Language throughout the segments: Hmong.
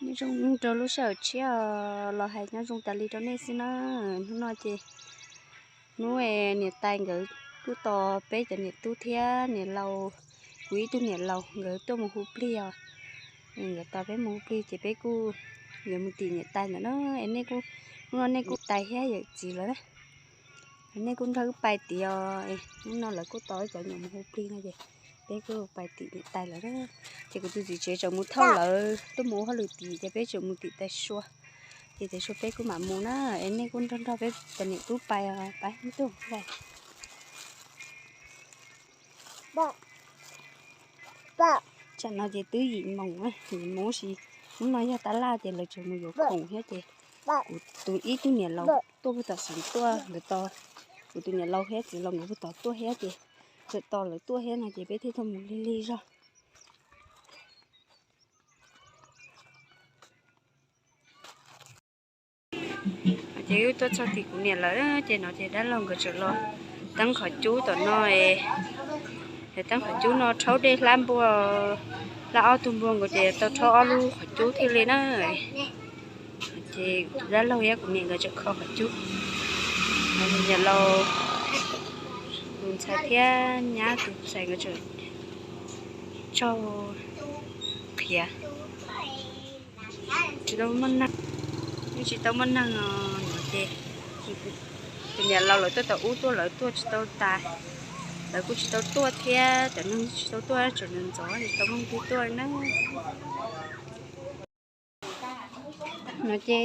Nyob zoo rau lub sij hawm tshiab los hais nyob zoo tas li rau nej xwb na. Hnub no ces hnub niam tais nkawd kuj tos peb cov niam tub thiab niam laus, kuv ib tug niam laus nkawd tuaj mus hu plig os. Nkawd tos peb mus hu plig ces peb kuj yuav mus tim niam tais ntawm na. Es nej kuj, hnub no nej kuj tais thiab yawm txiv lawm na. Nej kuj nrog wb pai tim os. Hnub no lawv kuj tos wb cov nyuam mus hu plig no ces peb kuj pais tim niam tais lawm. Ces kuv tus txiv tsev tseem mus thauj lawv tuaj mus ua hauj lwm tim ces peb tseem mus tim tais sua. Tim tais sua peb kuj mam mus na. Es nej kuj nrog nrog peb cov niam tub pai os, pab tuaj mus. Tsam no ces twb yim moos, yim moos sis hnub no yog tab laj ces lawv tseem mus yuav khoom thiab ces kuv tus ib tug niam laus tuaj puag tom xeev tuaj, nkawd tos kuv tus niam laus thiab txiv laus nkawd puag tom tuaj thiab ces tseem tos lawv tuaj thiab no ces peb thiaj tau mus lig lig zog. Ces wb tuaj txog tim kuv niam lawm ces no ces dab laug nkawd tseem los teeb qhov cub tom no. Teeb qhov cub no rhaub dej hlab npua, hlab ob tug npua nkaus ces tau rhaub ob lub qhov cub thiaj li na. Ces dab laug thiab kuv niam nkawd tseem kho qhov cub. Niam laus tus ntxhais thiab nyab tus ntxhais nkawd tseem tsaug qhiav. Tsis tau muaj neeg, yeej tsis tau muaj neeg no ces tus niam laus lawv tuaj tau ub tuaj lawv tuaj tsis tau tas, lawv kuj tsis tau tuaj thiab, cov neeg tsis tau tuaj, tseem ntxov tsis tau muaj twg tuaj na. No ces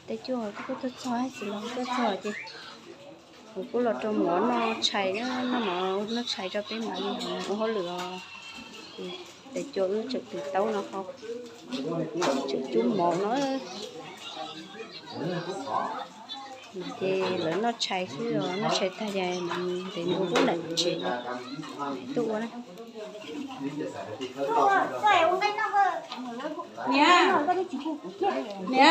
tais cuab kuj tuaj txog, txiv laus tuaj txog ces kuv kuj los rau mov noj tshais, noj mov noj tshais rau peb mam li mus ua hauj lwm os. Ces tais cuab wb tseem twv taub no ho, tseem cub mov no. Ces lawv noj tshais xwb os, noj tshais tag ces mam ntes npua lub ntawm tsev tuaj ua na.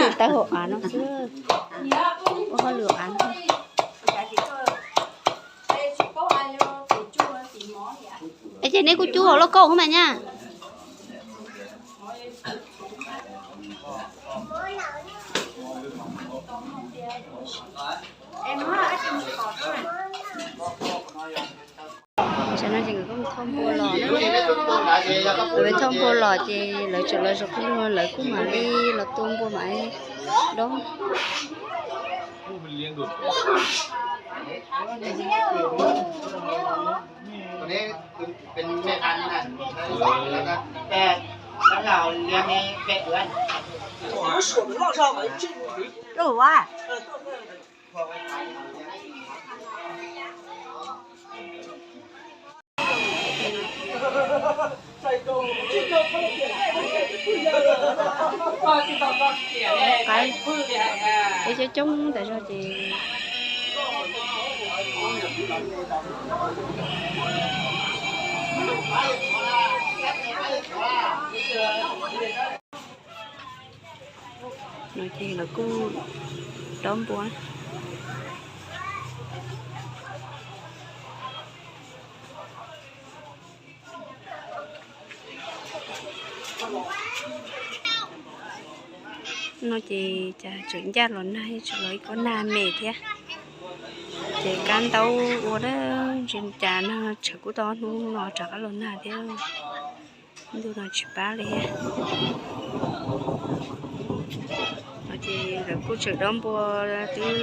Tus taub hau av no xwb, ua hauj lwm av no. Es ces neb kuj cub hauv lauj kaub mas nyab. Tam no ces nkawd kuj thauj npua los, lawv thauj npua los ces lawv tseem los zov qhov lug, lawv kuj mam li los tua npua mam dob. Qaib, peb coob coob tas zog ces no ces lawv kuj dob npua. No ces cas tseem ncaj los nag, tseem los ib kob nag me thiab. Ces kab ntaub ua dab ntsis cas no tshav kub tau hnub no rov qab los nag thiab. Ntu no tsis pab li thiab. No ces lawv kuj tseem dob npua twb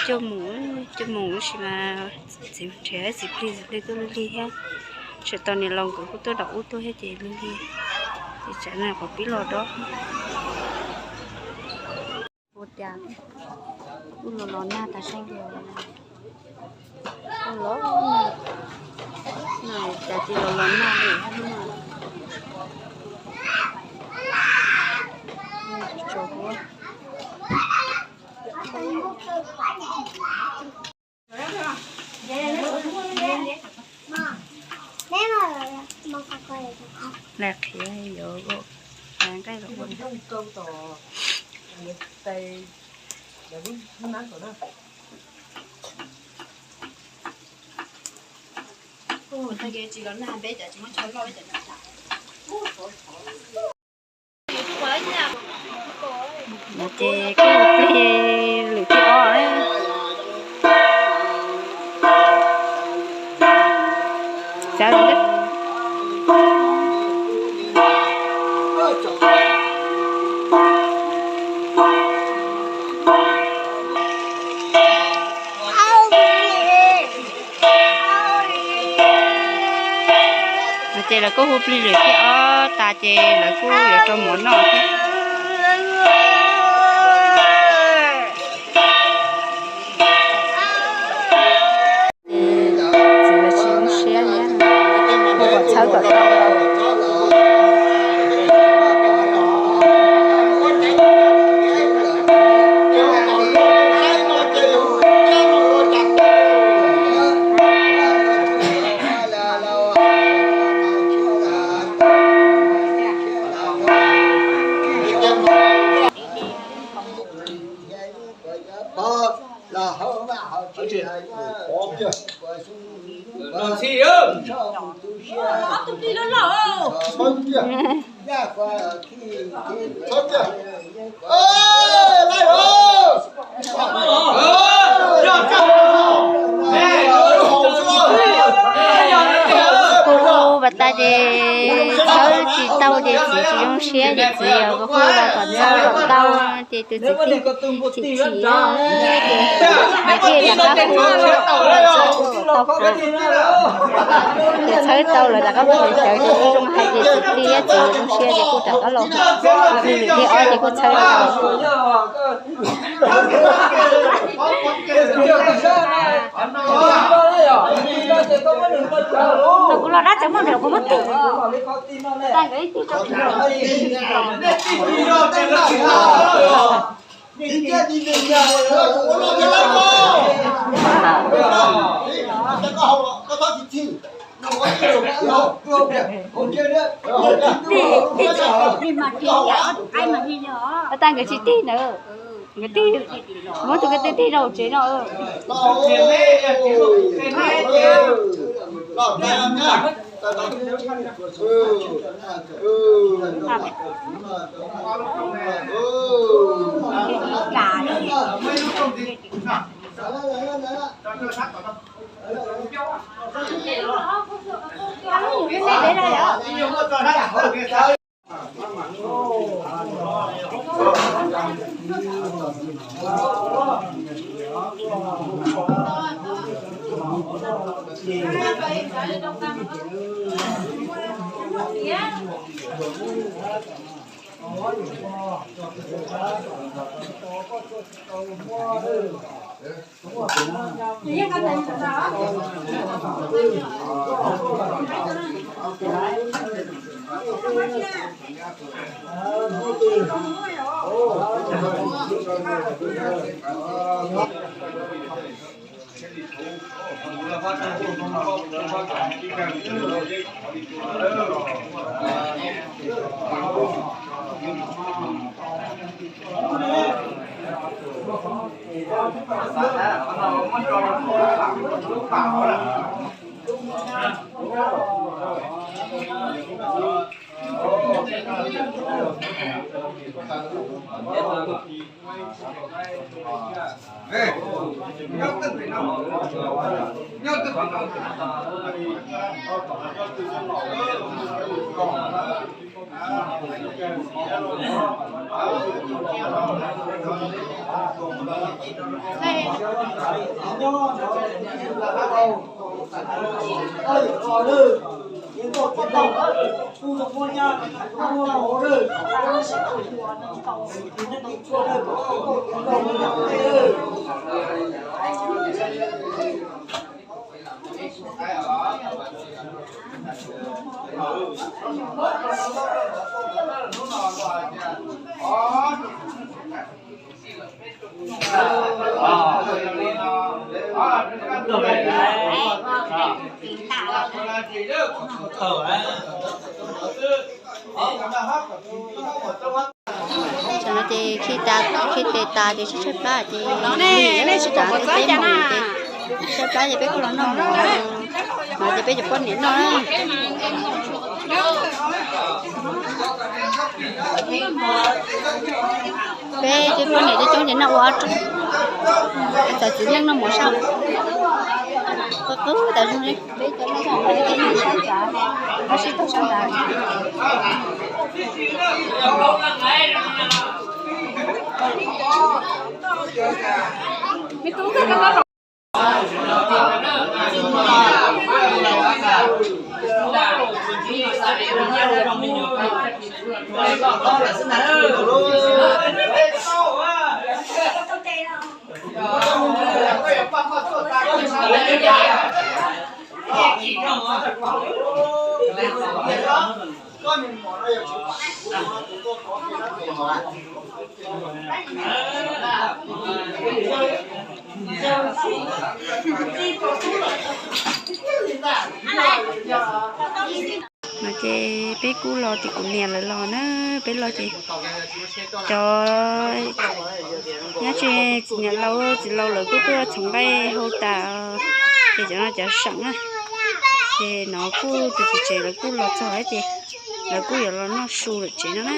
cuaj moos, cuaj moos tab sis mas txiv nrhiav txiv plig, txiv plig tuaj lig lig thiab. Tseem tos niam laus nkawd kuj tuaj dom ub tuaj thiab ces lig lig. Ces tsam no qhov pib los dob. Ua cas kuj los los nag tas zog li. Los nag, cas ces los los nag li. Lam qhiav yuav nqaij los ua. Tag kis tsis los nag peb cov tsis muaj chaw loj peb cov. Ces kuj plig lwm thib ob. Xav Ces lawv kuj hu plig lwm thib ob tas ces lawv kuj yuav rau mov noj thiab. Txiv lawv tsis zoo siab thiab, hu kom txhawb kom tau. Hu hu tas ces txhawb tsis tau ces txiv tsis zoo siab ces txiv hu kom txhawb kom tau ces tus txiv txim txim thiaj rov qab hu tau, ces txhawb tau lawv rov qab hu cawv ces kuj zoo hais ces txiv plig thiab txiv zoo siab ces kuj rov qab los hu lwm thib ob ces kuj txhawb tau. Kuv los dab tseem muaj nws kuv muab tim. Tag nkawd tsis tig ntawd, nkawd tig, muab tus ko tw tig rau tsev no. Tam no ces khi tas, khi tes tas ces tshaib tshaib plab ces, tshaib plab ces peb kuj los noj mov no ces peb cov poj niam noj na. Peb cov poj niam coob coob ces noj ua ob rooj, txawm txiv neej noj mov sab. Qw qw tas zoo li peb cov noj sab nraud ces noj sab nraud, noj sib tog sab nraud. No ces peb kuj los tim kuv niam lawv los na, peb los ces cov nyab tsis, txiv niam laus txiv laus lawv kuj tuaj txhoov nqaij hau tas, ces cov no cov seem na. Ces no kuj tus txiv tsev lawv kuj los txog lawm ces lawv kuj yuav los noj su lawm tsev no na.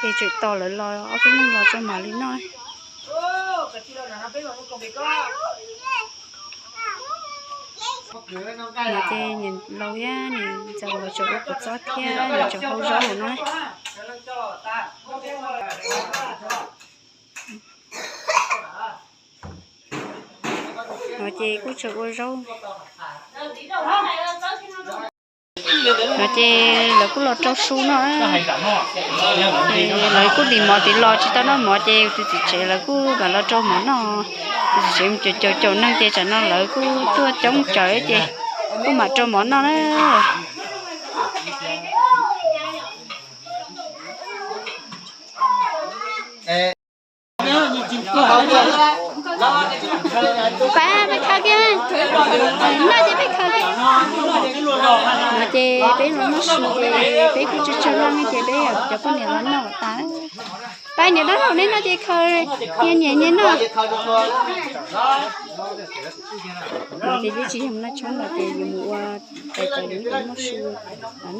Ces tseem tos lawv los ob peb leeg los tso mam li noj. No ces niam laus thiab niam ntxawm los tseem ua kua txob thiab los tseem hau zaub no. No ces kuj tseem ua zaub. No ces lawv kuj los rau su no. Lawv kuj ntim mov tid los tsis tau noj mov ces tus txiv tsev lawv kuj mam los rau mov noj. Tus txiv tsev mus caum caum caum neeg ces tsam no lawv kuj tuaj coob tsawv ces kuj mam rau mov noj na. Pab peb khaws kiag, noj ces peb khaws kiag. No ces peb los noj su ces peb kuj tsawg tsawg leej ces peb cov poj niam los noj tas. Pab niam dab laug neb noj ces khaws, nyias nyias nyias noj. No ces twb tsis yog noj tshoob los ces yuav mus ua tais tos yuav noj su,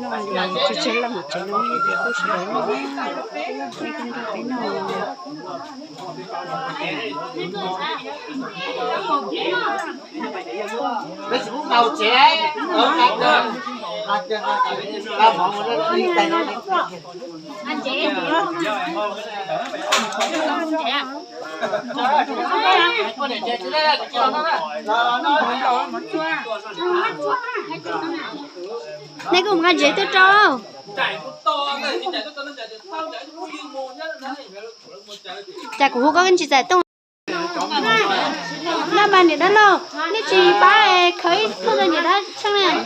noj tsawg tsawg leej tsev no ces kuj sawv daws noj, nej kuj nrog peb noj. Nej kuj mus nqa ntsev tuaj rau. Cas kuv hu koj tsis txais tooj? Noj mas niam dab laug, nej tsis pab khaws ib thooj rau niam dab tsheej na.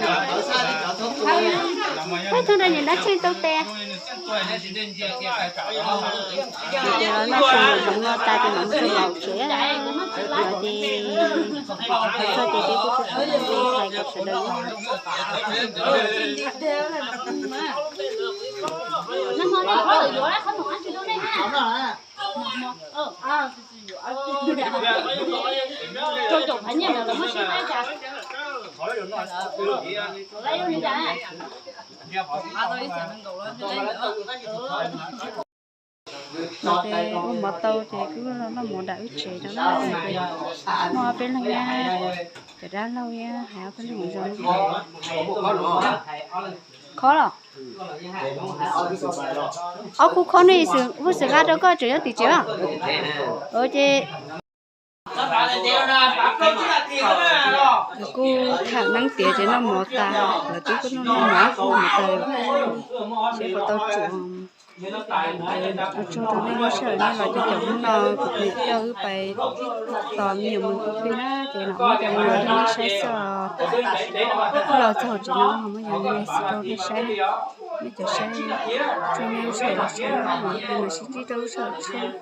Pab thooj rau niam dab tsheej tau tes. Ces los noj su los no tas ces mam mus rau hauv tsev. Los ces txog ces peb kuj tsuas tsuas hais kom sawv daws No ces ua mov tau ces kuj los noj mov nram wb tsev no na. Muaj ob peb leeg na, cov dab laug thiab hais ob peb leeg zoo. Khov los? Ob khub khov no, Vaj Xwm nqa rau koj tseem nyob tim tsev os. Ces kuj tham neeb tiav ces noj mov tas, lawv twb kuj noj noj mov, noj mov tas, seb puas tau tsuam. Ua tsaug rau nej lub sij hawm nej los caum caum hnub no, kuv niam coj wb pais tos me nyuam mus tus plig na, ces no muab cov me nyuam rau nej saib xwb os. Wb los txog hauv tsev no ho muab cov me nyuam rau nej saib, nej cov saib, tsaug nej lub sij hawm los saib, nej mam sib ntsib rau lub sij hawm tshiab.